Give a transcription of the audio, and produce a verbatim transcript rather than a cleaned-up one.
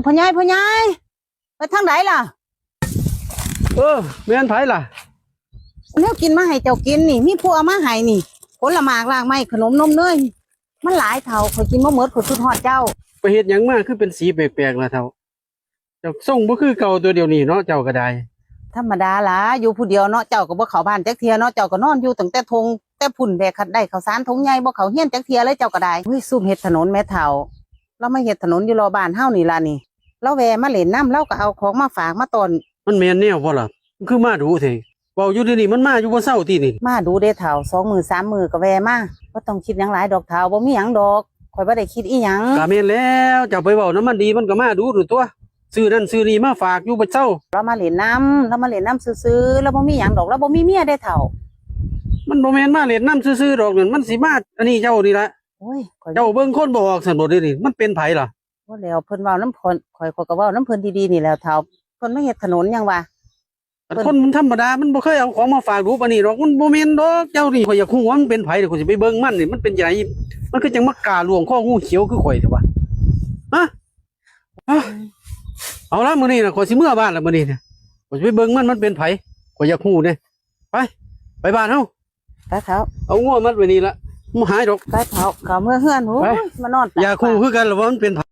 พ่อใหญ่ พ่อใหญ่ ไปทางใดล่ะ เออ แม่นไผล่ะ แนวกินมาให้เจ้ากินนี่ มีผู้เอามาให้นี่ ผลหมากรากไม้ ขนมนมเนย มันหลายเฒ่า ข้อยกินบ่หมด ข้อยคิดฮอดเจ้า ไปเฮ็ดหยังมาคือเป็นสีแปลกๆล่ะเฒ่า เจ้าทรงบ่คือเก่าตัวเดียวนี้เนาะ เจ้าก็ได้ ธรรมดาล่ะ อยู่ผู้เดียวเนาะ เจ้าก็บ่เข้าบ้านจักเทื่อเนาะ เจ้าก็นอนอยู่ตั้งแต่ทงแต่พุ้นแหละ คันได้ข้าวสารถุงใหญ่ บ่เข้าเฮียนจักเทื่อเลย เจ้าก็ได้ อุ้ย ซุมเฮ็ดถนนแหมเฒ่า ลาวมาเฮ็ดถนนอยู่รอบบ้านเฮานี่ล่ะนี่ ลาวแวะมาเล่นนำ ลาวก็เอาของมาฝากมาต้อน มันแม่นแนวบ่ล่ะ มันคือมาดูแท้ เว้าอยู่เดี๋ยวนี้มันมาอยู่บ่เซาตินี่ มาดูเด้เฒ่า สองมื้อสามมื้อก็แวะมา บ่ต้องคิดหยังหลายดอกเฒ่า บ่มีหยังดอก ข้อยบ่ได้คิดอีหยัง ก็แม่นแล้ว เจ้าไปเว้านำมันดี มันก็มาดูดูตั๊ว ซื้อนั่นซื้อนี่มาฝากอยู่บ่เซา ลาวมาเล่นนำ ลาวมาเล่นนำซื่อๆ ลาวบ่มีหยังดอก ลาวบ่มีเมียเด้เฒ่า มันบ่แม่นมาเล่นนำซื่อๆดอกนั่น มันสิมาอันนี้เจ้านี่ล่ะ โอ้ย ข้อย เจ้าเบิ่งคนบ่ออกซั่นบ่เดี๋ยวนี้ มันเป็นไผล่ะ บ่แล้ว เพิ่นเว้านำข้อย ข้อย ข้อยก็เว้านำเพิ่นดีๆนี่แหล้วเฒ่า เพิ่นมาเฮ็ดถนนหยังวะ อัน เพิ่น คนธรรมดามันบ่เคยเอาของมาฝากดูปานนี้ดอก มันบ่แม่นดอก เจ้านี่ ข้อยอยากฮู้ว่ามันเป็นไผ ข้อยสิไปเบิ่งมันนี่ มันเป็นจั่งใด มันคือจั่งมากล้าล่วงคองูเขียวคือข้อยแท้วะ ฮะ ฮะ เอาละมื้อนี้น่ะ ข้อยสิเมือบ้านละมื้อนี้น่ะ ข้อยสิไปเบิ่งมัน มันเป็นไผ ข้อยอยากฮู้เด้ ไป ไปบ้านเฮา ไปเฒ่า เอางัวมัดไว้นี่ละ บ่หายดอก ไปเฒ่า เข้าเมือเฮือน โอ้ย ไป มานอนตาก อยากฮู้คือกันล่ะว่ามันเป็นไผ